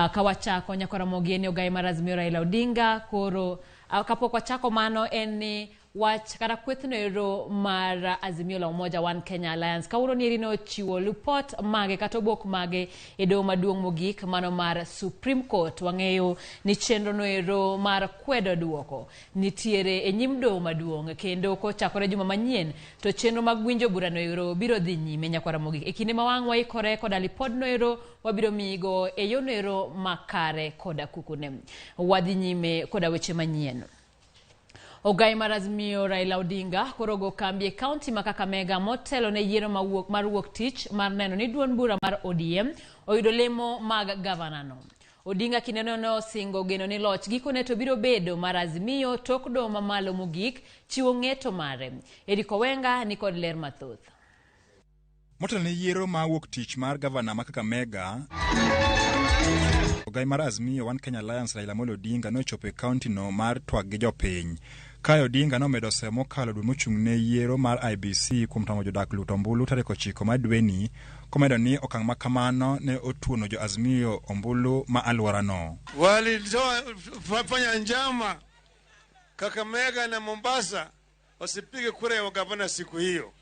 Ka wachako nyakora Ramogi ogai mar Azimio Raila Odinga koro kapok wachako mano en ni wach kata kwethno ero mar Azimio la Umoja One Kenya Alliance kawuono ni eri nochiwo lupot mage kata obok mage e doho maduong' mogik mano mar Supreme Court. Wang'eyo ni chenro no ero mar kwedo duoko nitiere e nyim doho maduong' kendo kochakore juma manyien to chenro mag winjo burano ero biro dhi nyime nyakwara mogik. E kinde ma wang' waikore koda lipodno ero wabiro miyigo e yono ero makare koda kukune. Wadhi nyime koda weche manyien. Ogai mar Azimio Raila Odinga koro go kambi e kaunti ma Kakamega motelo ne yiero mawuok mar wuok tich mar neno ni duond bura mar ODM oyudo lemo mag gavanano. Odinga kindeno ne osingo geno ni loch gikone to biro bedo mar Azimio tok doho mamalo mogik chiwo ng'eto mare. Eric Owenga ni kod ler mathoth. Motelo ne yiero ma wuok tich mar gavana ma Kakamega, ogai mar Azimio One Kenya Alliance Raila Amolo Odinga nochopo e kaunti no mar twak gi jopiny. Kae Odinga nomedo seyo mokalo dwe mochung' ne yiero mar IEBC kuom tamo jodak luto ombulu tarik 9 mar dweni, komedo ni okang' ma kamano ne otuono jo Azimio ombulu ma alworano. Walitoa fanya njama Kakamega na Mombasa wasipige kura ya gavana siku hiyo.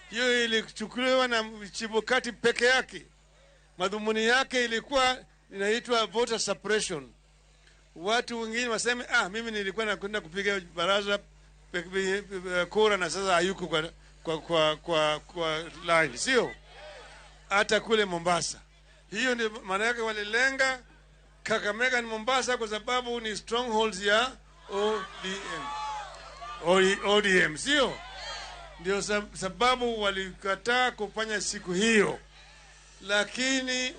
Hiyo ilichukuliwa na Chebukati peke yake. Madhumuni yake ilikuwa inaitwa voter suppression. Watu wengine waseme, ah, mimi nilikuwa nakwenda kupiga baraza kura na sasa hayuko kwa line, sio hata kule Mombasa. Hiyo ndio maana yake, walilenga Kakamega ni Mombasa kwa sababu ni strongholds ya ODM. ODM, sio? Ndio sababu walikataa kufanya siku hiyo, lakini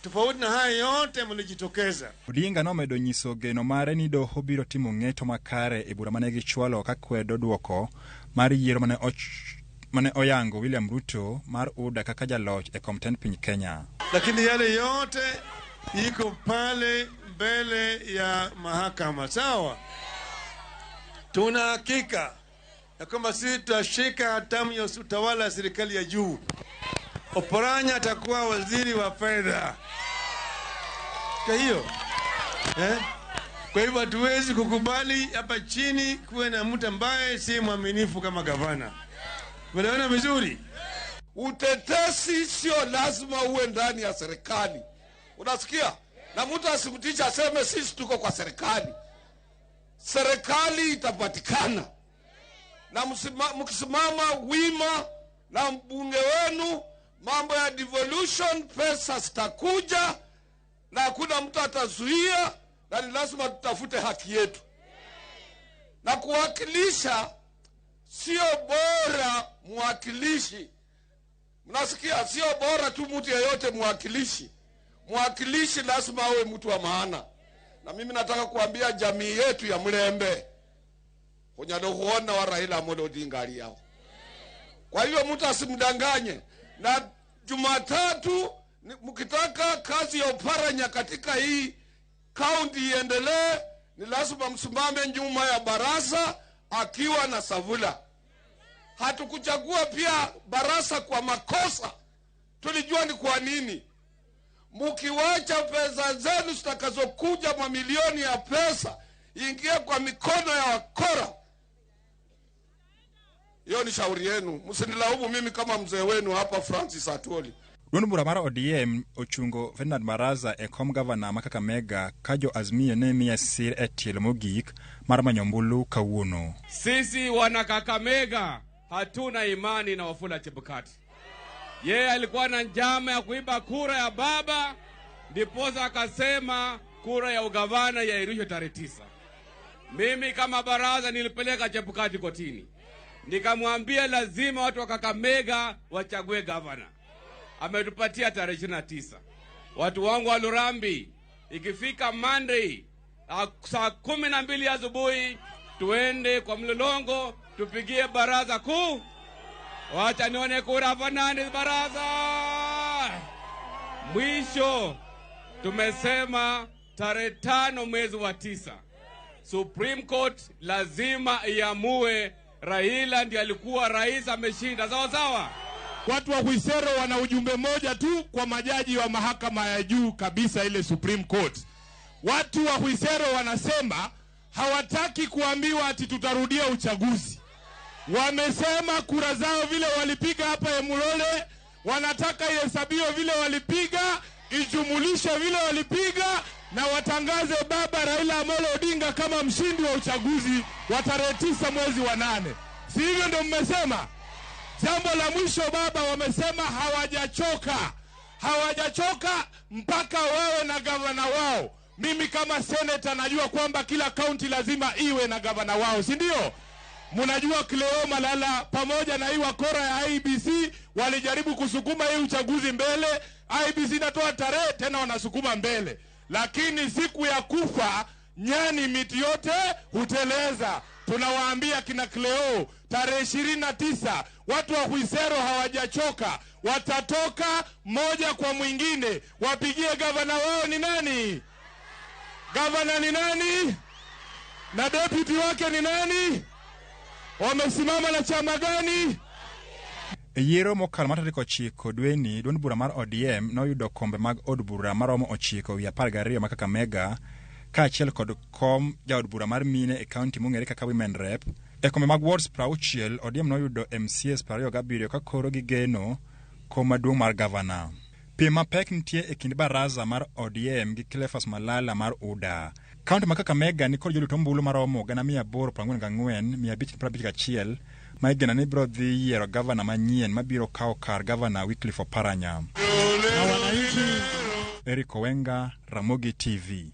tofauti na haya yote mlijitokeza. Odinga nomedo nyiso geno mare ni doho biro timo ng'eto makare e bura mane gichwalo ka kwedo duoko mar yiero mane oyango William Ruto mar UDA kaka jaloch e kom tend piny Kenya. Lakini yale yote iko pale mbele ya mahakama, sawa? Tuna hakika ya kwamba sisi tutashika hatamu ya utawala ya serikali ya juu. Oparanya atakuwa waziri wa fedha. Kwa hiyo eh? Kwa hivyo hatuwezi kukubali hapa chini kuwe na mtu ambaye si mwaminifu kama gavana. Unaona vizuri? Utetesi sio lazima uwe ndani ya serikali, unasikia? Na mtu asimtisha aseme sisi tuko kwa serikali. Serikali itapatikana na mkisimama wima na mbunge wenu, mambo ya devolution, pesa zitakuja na hakuna mtu atazuia, na ni lazima tutafute haki yetu na kuwakilisha. Sio bora mwakilishi. Mnasikia? Sio bora tu mtu yeyote mwakilishi. Mwakilishi lazima awe mtu wa maana, na mimi nataka kuambia jamii yetu ya Mulembe khunyala khuona wa Raila Amolo Odinga ali yao. Kwa hiyo mtu asimdanganye. Na Jumatatu mkitaka kazi ya Oparanya katika hii kaunti iendelee, ni lazima msimame nyuma ya Barasa akiwa na Savula. Hatukuchagua pia Barasa kwa makosa, tulijua ni kwa nini. Mkiwacha pesa zenu zitakazokuja, mamilioni ya pesa ingie kwa mikono ya wakora, hiyo ni shauri yenu, msinilaumu mimi kama mzee wenu hapa Francis Atwoli. Duond bura mar ODM ochungo Ferdinand Baraza e kom gavana ma Kakamega ka jo Azimio ne miye sir e tielo mogik mar manyo ombulu kawuono. Sisi wana Kakamega hatuna imani na Wafula Chebukati. Yeye alikuwa na njama ya kuiba kura ya baba, ndiposa akasema kura ya ugavana iahirishwe tarehe 9. Mimi kama baraza nilipeleka Chebukati kotini, nikamwambia lazima watu wa Kakamega wachague gavana. Ametupatia tarehe 29. Watu wangu wa Lurambi, ikifika Monday saa 12 asubuhi tuende kwa mlolongo tupigie baraza kuu. Wacha nione kura Fernandes baraza. Mwisho tumesema tarehe 5 mwezi wa 9 Supreme Court lazima iamue Raila ndiye alikuwa rais ameshinda, sawa sawa. Watu wa Khwisero wana ujumbe mmoja tu kwa majaji wa mahakama ya juu kabisa, ile Supreme Court. Watu wa Khwisero wanasema hawataki kuambiwa ati tutarudia uchaguzi. Wamesema kura zao vile walipiga hapa Emulole, wanataka ihesabiwe vile walipiga, ijumulishe vile walipiga, na watangaze baba Raila Amolo Odinga kama mshindi wa uchaguzi wa tarehe 9 mwezi wa 8. Si hivyo ndio mmesema? Jambo la mwisho baba, wamesema hawajachoka, hawajachoka mpaka wawe na gavana wao. Mimi kama seneta najua kwamba kila kaunti lazima iwe na gavana wao, si ndio? Mnajua Cleo Malala pamoja na hii wakora ya IEBC walijaribu kusukuma hii uchaguzi mbele. IEBC inatoa tarehe tena wanasukuma mbele, lakini siku ya kufa nyani miti yote huteleza. Tunawaambia kina Cleo, tarehe 29 watu wa Khwisero hawajachoka, watatoka moja kwa mwingine, wapigie gavana wao ni nani? Gavana ni nani? Na deputy wake ni nani? Wamesimama na chama gani? E yiero mokalo mar tarik 9 dweni, duond bura mar ODM noyudo kombe mag od bura maromo 9.12 ma Kakamega, kaachiel kod kom jaod bura mar mine e kaunti mong'ere kaka Women Rep. E kombe mag wards 60, ODM noyudo MCAs 27 ka koro gigeno kom maduong' mar gavana. Piem mapek nitie e kind baraza mar ODM gi Cleophas Malala mar UDA. Kaunti ma Kakamega ni kod jolut ombulu maromo 844,551 ma igeno ni biro dhi yiero gavana manyien mabiro kawo kar gavana Wycliffe Oparanya. Eric Owenga, Ramogi TV.